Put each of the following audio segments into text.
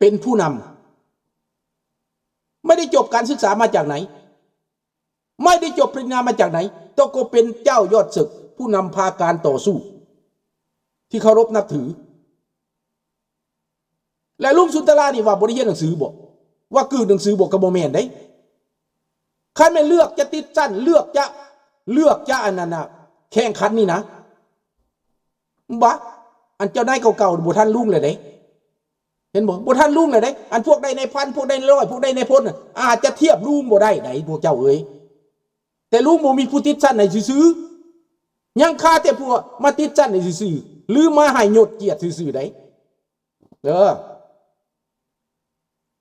ເປັນຜູ້ນຳ ໄມ່ໄດ້ຈົບການສຶກສາມາຈາກໃນ ໄມ່ໄດ້ຈົບປະລິນຍາມາຈາກໃນ ແຕ່ກໍເປັນເຈົ້າຍອດເສິກ ຜູ້ນຳພາການຕໍ່ສູ້ທີ່ເຄົາລົບນັບຖື. ແລະ ລຸງສຸນຕະລານີ້ວ່າບໍ່ໄດ້ຮຽນໜັງສືບໍ? ວ່າກືດໜັງສືບໍ? ກໍບໍ່ແມ່ນເດ້. ຄັນແມ່ນເລືອກຈະຕິດຊັ້ນ ເລືອກຈະ ເລືອກຈະອັນນັ້ນນະ ແຂ່ງຂັນນີ້ນະ ບະ ອັນເຈົ້ານາຍເກົ່າໆ ບໍ່ທັນລຸງແລ້ວເດ້. ເຫັນບໍ່? ບໍ່ທັນລຸງແລ້ວເດ້. ອັນພວກໃດນາຍພັນ ພວກໃດນາຍຮ້ອຍ ພວກໃດນາຍພົນນະ ອາດຈະທຽບລຸງບໍ່ໄດ້ໃດ ພວກເຈົ້າເອີຍ. ແຕ່ລຸງບໍ່ມີຜູ້ຕິດຊັ້ນໃຫ້ຊື່ໆ ຍັງຄາແຕ່ພວກມາຕິດຊັ້ນໃຫ້ຊື່ໆ ຫຼືມາໃຫ້ຍົດກຽດຊື່ໆໃດ. ເອີ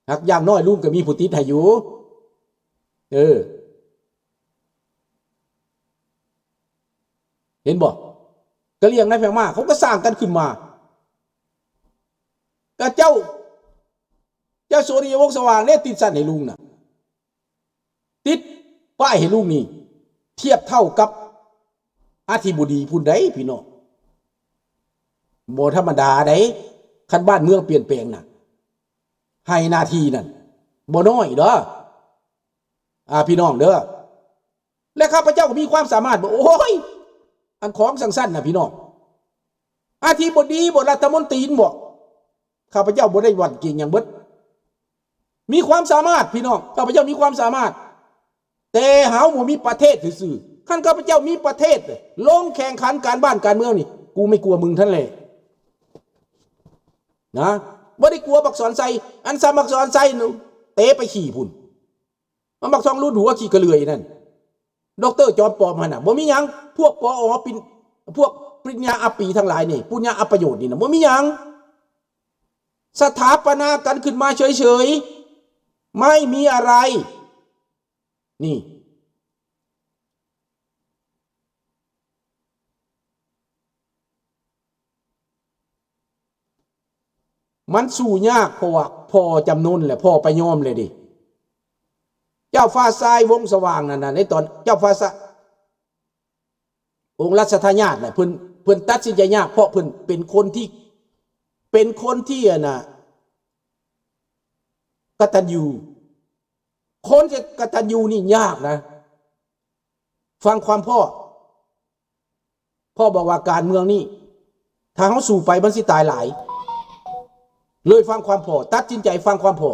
ຫາກຢ່າງໜ້ອຍລຸງກໍມີຜູ້ຕິດໃຫ້ຢູ່. ເອີ ເຫັນບໍ່? ກະຫຼຽງນາຍແພງມາ ເຂົາກໍສ້າງກັນຂຶ້ນມາ. ກະເຈົ້າ ເຈົ້າສຸລິຍະວົງສະຫວ່າງເດ້ ຕິດຊັ້ນໃຫ້ລຸງນະ. ຕິດປ້າຍໃຫ້ລຸງນີ້ ທຽບເທົ່າກັບອະທິບໍດີພຸ້ນໃດ໋ພີ່ນ້ອງ. ບໍ່ທຳມະດາໃດ໋ ຄັນບ້ານເມືອງປ່ຽນແປງນະ ໃຫ້ໜ້າທີ່ນັ້ນບໍ່ນ້ອຍເດີ້ ອາ ພີ່ນ້ອງເດີ້. ແລະ ຂ້າພະເຈົ້າກໍມີຄວາມສາມາດບໍ? ໂອ້ຍ ອັນຂອງຊັ້ນໆນະ ພີ່ນ້ອງ ອະທິບໍດີບໍ? ລັດຖະມົນຕີນບໍ? ຂ້າພະເຈົ້າບໍ່ໄດ້ຫວັ່ນເກງຫຍັງເບິດ. ມີຄວາມສາມາດ ພີ່ນ້ອງ ຂ້າພະເຈົ້າມີຄວາມສາມາດ ແຕ່ເຮົາບໍ່ມີປະເທດຊື່ໆ. ຄັນຂ້າພະເຈົ້າມີປະເທດ ລົງແຂ່ງຂັນການບ້ານການເມືອງນີ້ ກູໄມ່ກົວມຶງທັນແຫຼະນະ. ບໍ່ໄດ້ກົວບັກສອນໄຊ. ອັນຊຳບັກສອນໄຊ ເຕະໄປຂີ້ພຸ້ນ. ມັນບັກທອງຫຼຸດຫົວຂີ້ກະເລື່ອຍນັ້ນ ດອກເຕີ ຈອມປອມຫັ້ນນະ ບໍ່ມີຫຍັງ. ພວກ ປອ ປິນ ພວກປະລິນຍາອັບປີທັງຫຼາຍນີ້ ປຸນຍາອັບປະໂຫຍດນີ້ນະ ບໍ່ມີຫຍັງ. ສະຖາປະນາກັນຂຶ້ນມາເສີຍໆ ໄມ່ມີອະໄລນີ້. ມັນສູ້ຍາກ ເພາະວ່າພໍຈຳນົນແຫຼະ ພໍປະຍອມແຫຼະເດ. ເຈົ້າຟ້າຊາຍວົງສະຫວ່າງນັ້ນນະ ໃນຕອນເຈົ້າຟ້າຊາຍ ອົງລັດຊະທາຍາດນະ ເພິ່ນ ເພິ່ນຕັດສິນໃຈຍາກ ເພາະເພິ່ນເປັນຄົນທີ່ ເປັນຄົນທີ່ ອັນນະ ກະຕັນຍູ. ຄົນທີ່ກະຕັນຍູນີ້ຍາກນະ. ຟັງຄວາມພໍ່ ພໍ່ບອກວ່າການເມືອງນີ້ ຖ້າເຮົາສູ້ໄປມັນຊິຕາຍຫຼາຍ. ເລີຍຟັງຄວາມພໍ່ ຕັດສິນໃຈຟັງຄວາມພໍ່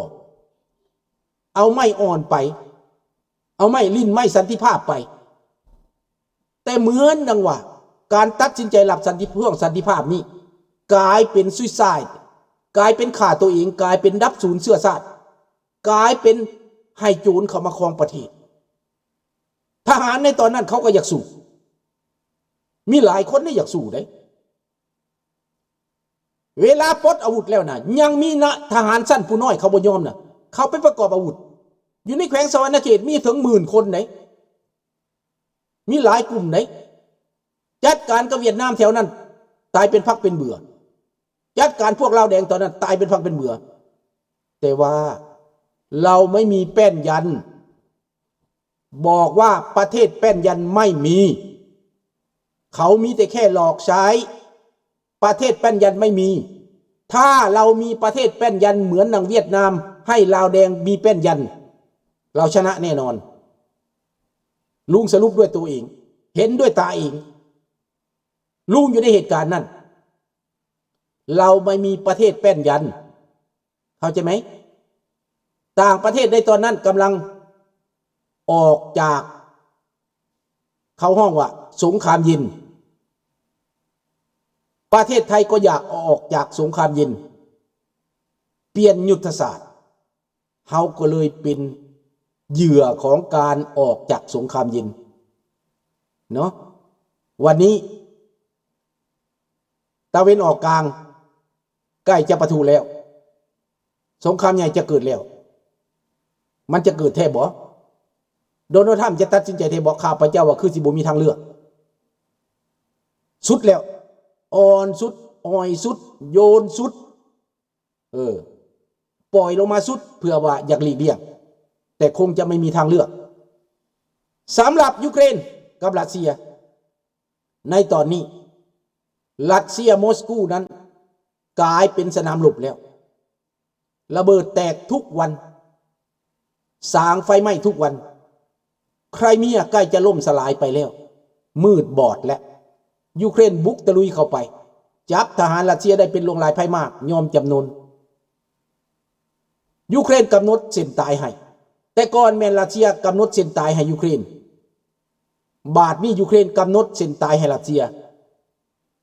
ເອົາໄມ້ອ່ອນໄປ ເອົາໄມ້ ຫຼິ້ນໄມ້ສັນຕິພາບໄປ. ແຕ່ເໝືອນດັ່ງວ່າ ການຕັດສິນໃຈລັບສັນຕິ ເພື່ອສັນຕິພາບນີ້ ກາຍເປັນ suicide ກາຍເປັນຂ້າຕົວເອງ ກາຍເປັນດັບສູນເຊື້ອຊາດ ກາຍເປັນໃຫ້ໂຈນເຂົ້າມາຄອງປະເທດ. ທະຫານໃນຕອນນັ້ນເຂົາກໍຢາກສູ້ ມີຫຼາຍຄົນເດ້ຢາກສູ້ເດ້. ເວລາປົດອາວຸດແລ້ວນະ ຍັງມີນະ ທະຫານຊັ້ນຜູ້ນ້ອຍເຂົາບໍ່ຍອມນະ ເຂົາໄປປະກອບອາວຸດ. ຢູ່ໃນແຂວງສະຫວັນນະເຂດມີເຖິງໝື່ນຄົນເດ້ ມີຫຼາຍກຸ່ມເດ້. ຈັດການກັບຫວຽດນາມແຖວນັ້ນ ຕາຍເປັນຝັກເປັນເບືອ. ຈັດການພວກລາວແດງຕອນນັ້ນ ຕາຍເປັນຝັກເປັນເບືອ. ແຕ່ວ່າເຮົາໄມ່ມີແປ້ນຢັນ ບອກວ່າປະເທດແປ້ນຢັນໄມ່ມີ. ເຂົາມີແຕ່ແຄ່ຫຼອກໃຊ້. ປະເທດແປ້ນຢັນໄມ່ມີ. ຖ້າເຮົາມີປະເທດແປ້ນຢັນເໝືອນໜັງຫວຽດນາມ ໃຫ້ລາວແດງມີແປ້ນຢັນ ເຮົາຊະນະແນ່ນອນ. ລຸງສະຫຼຸບດ້ວຍຕົວເອງ ເຫັນດ້ວຍຕາເອງ. ລຸງຢູ່ໃນເຫດການນັ້ນ. ເຮົາໄມ່ມີປະເທດແປ້ນຢັນ. ເຂົ້າໃຈໄໝ? ຕ່າງປະເທດໃນຕອນນັ້ນກຳລັງອອກຈາກ ເຂົາຮ້ອງວ່າສົງຄາມເຢັນ. ປະເທດໄທກໍຢາກອອກຈາກສົງຄາມເຢັນ ປ່ຽນຍຸດທະສາດ. ເຮົາກໍເລີຍເປັນເຫຍື່ອຂອງການອອກຈາກສົງຄາມເຢັນເນາະ. ວັນນີ້ຕາເວັນອອກກາງໃກ້ຈະປະທຸແລ້ວ. ສົງຄາມໃຫຍ່ຈະເກີດແລ້ວ. ມັນຈະເກີດແທ້ບໍ່? ໂດນັລ ທຣຳ ຈະຕັດສິນໃຈແທ້ບໍ່? ຂ້າພະເຈົ້າວ່າຄືຊິບໍ່ມີທາງເລືອກ. ສຸດແລ້ວ. ອ່ອນສຸດ, ອ່ອຍສຸດ, ໂຍນສຸດ. ເອີ, ປ່ອຍລົງມາສຸດ ເພື່ອວ່າຢາກຫຼີກລ່ຽງ, ແຕ່ຄົງຈະໄມ່ມີທາງເລືອກ. ສຳລັບຢູເຄຣນກັບຣັດເຊຍ ໃນຕອນນີ້, ຣັດເຊຍ ມົສກູນັ້ນກາຍເປັນສະໜາມລົບແລ້ວ. ລະເບີດແຕກທຸກວັນ, ສ້າງໄຟໄໝ້ທຸກວັນ. ໄຄຣເມຍໃກ້ຈະລົ້ມສະຫຼາຍໄປແລ້ວ, ມືດບອດແລ້ວ. ຢູເຄຣນບຸກຕະລຸຍເຂົ້າໄປ, ຈັບທະຫານຣັດເຊຍໄດ້ເປັນຫຼວງຫຼາຍພາຍມາກ, ຍອມຈຳນົນ. ຢູເຄຣນກຳນົດເສັ້ນຕາຍໃຫ້, ແຕ່ກ່ອນແມ່ນຣັດເຊຍກຳນົດເສັ້ນຕາຍໃຫ້ຢູເຄຣນ, ບາດນີ້ຢູເຄຣນກຳນົດເສັ້ນຕາຍໃຫ້ຣັດເຊຍ.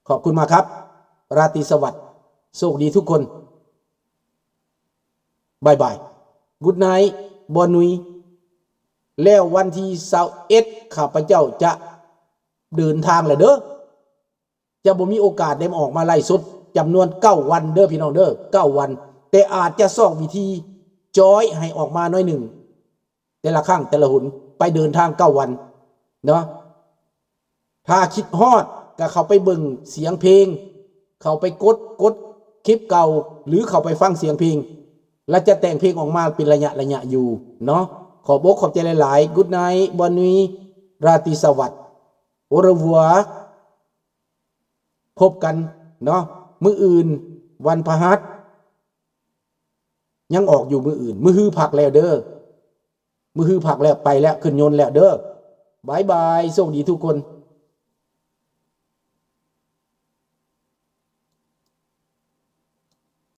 ຂອບຄຸນມາກຄັບ ຣາຕີສະຫວັດ, ໂຊກດີທຸກຄົນ. ບາຍບາຍ, ກຸດໄນ, ບອນນຸຍ. ແລ້ວວັນທີຊາວເອັດ ຂ້າພະເຈົ້າຈະເດີນທາງແລ້ວເດີ, ຈະບໍ່ມີໂອກາດໄດ້ມາອອກມາໄລຟ໌ສົດຈຳນວນເກົ້າວັນເດີພີ່ນ້ອງເດີ, ເກົ້າວັນ, ແຕ່ອາດຈະຊອກວິທີຈອຍໃຫ້ອອກມາໜ້ອຍໜຶ່ງ ແຕ່ລະຄັ້ງແຕ່ລະຫົນ, ໄປເດີນທາງເກົ້າວັນເນາະ. ຖ້າຄິດຮອດກໍເຂົ້າໄປເບິ່ງສຽງເພງ, ເຂົ້າໄປກົດ ກົດຄລິບເກົ່າ ຫຼື ເຂົ້າໄປຟັງສຽງເພງ ແລະ ຈະແຕ່ງເພງອອກມາເປັນໄລຍະໄລຍະຢູ່ເນາະ. ຂອບອົກຂອບໃຈຫຼາຍໆ, ກຸດໄນ, ບອນນຸຍ, ຣາຕີສະຫວັດ, ໂອເຣວັວ. ພົບກັນເນາະ, ມື້ອື່ນວັນພະຫັດ ຍັງອອກຢູ່ມື້ອື່ນ. ມື້ຮືພັກແລ້ວເດີ, ມື້ຮືພັກແລ້ວ, ໄປແລ້ວ, ຂຶ້ນຍົນແລ້ວເດີ. ບາຍບາຍ, ໂຊກດີທຸກຄົນ.